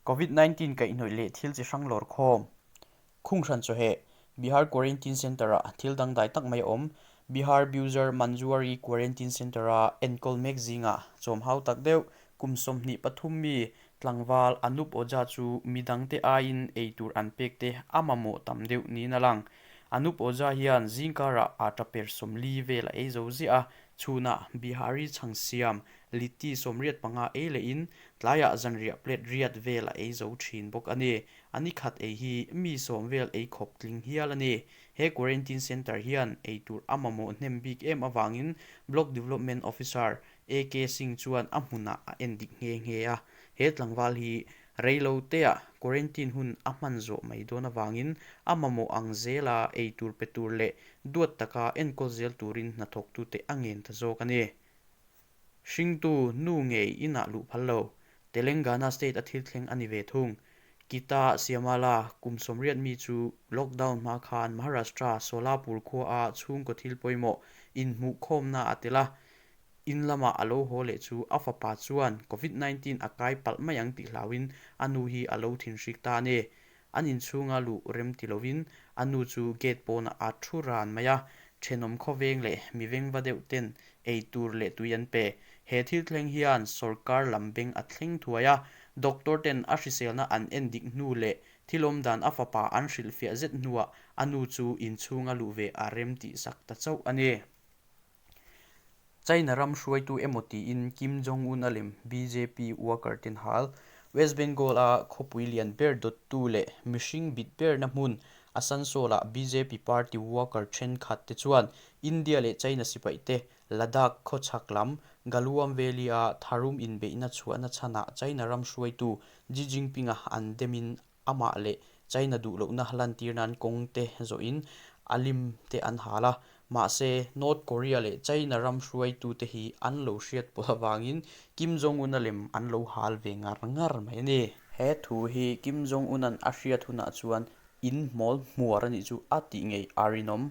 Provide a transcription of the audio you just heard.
Covid 19 kaihhnawih leh thil chi hrang lawr khawm. Khung hran chawheh, Bihar Quarantine Centre-ah thil dangdai tak mai a awm. Bihar Buzer Manjuari Quarantine Centre-a enkawl mek zingah chawm hau tak deuh kum 23 mi tlangval Anup Ojha chu midangte aiin ei tur an pek te a mamawh tam deuh niin a lang. Anup Ojha hian zingkarah atta per 40 vel a ei zo ziah a, chhunah Bihari chhang siam litti 85 ei lehin tlaiah zanriah plate riat vel a ei zo thin bawk a ni. A ni khat ei hi mi 10 vel ei khawp tling hial a ni. He quarantine centre hian ei tur a mamawh hnem bik em avangin Block Development Officer AK Singh chuan a hmunah a en dik nghe nghe a. He tlangval hi reilo teah quarantine hun a hman zawh mai dawn avangin a mamawh ang zela ei tur pe tur leh duat taka enkawl zel turin hnathawktute a ngen ta zawk a ni. Hringtu nu ngei inah luh phal lo. Telangana state a thil thleng a ni ve thung. Kita Siamala kum 80 mi chu lockdown hma khan Maharashtra Solapur khuaa chhungkaw thil pawimawh inhmuhkhawmna a tel a, in lama a lo haw leh chu a fapa chuan Covid 19 a kai palh mai ang tih hlauin a nu hi a lo thinhrik ta a ni. An inchhunga luh rem ti lovin a nu chu gate pawnah a thu ran mai a, thenawm khawveng leh mi vengva deuh ten ei tur leh tui an pe. He thil thleng hian sorkar lam beng a thleng thuai a, doctor ten a hriselna an en dik hnu leh thil awm dan a fapa an hrilhfiah zet hnuah a nu chu inchhunga luh ve a rem tih sak ta chauh a ni. China ram hruaitu emaw tiin Kim Jong-un a lem bjp worker ten hal. West Bengal a khawpui lian ber dawttu leh mihring bit berna hmun Asansol-ah bjp party worker thenkhat te chuan India leh China sipai te Ladakh khawchhak lam Galwan Valley-a tharum inbeihna chhuahna chhanah China ram hruaitu Xi Jinping-a an demin amah leh China duh lohna lantir nan kawng te zawhin a lim te an hal a, mahse North Korea leh China ram hruaitute hi an lo hriat pawlh avangin Kim Jong-un a lem an lo hal ve ngar ngar mai a ni. He thu hi Kim Jong-un-a'n a hriat hunah chuan in hmawl hmuar a nih chu a tih ngei a rinawm.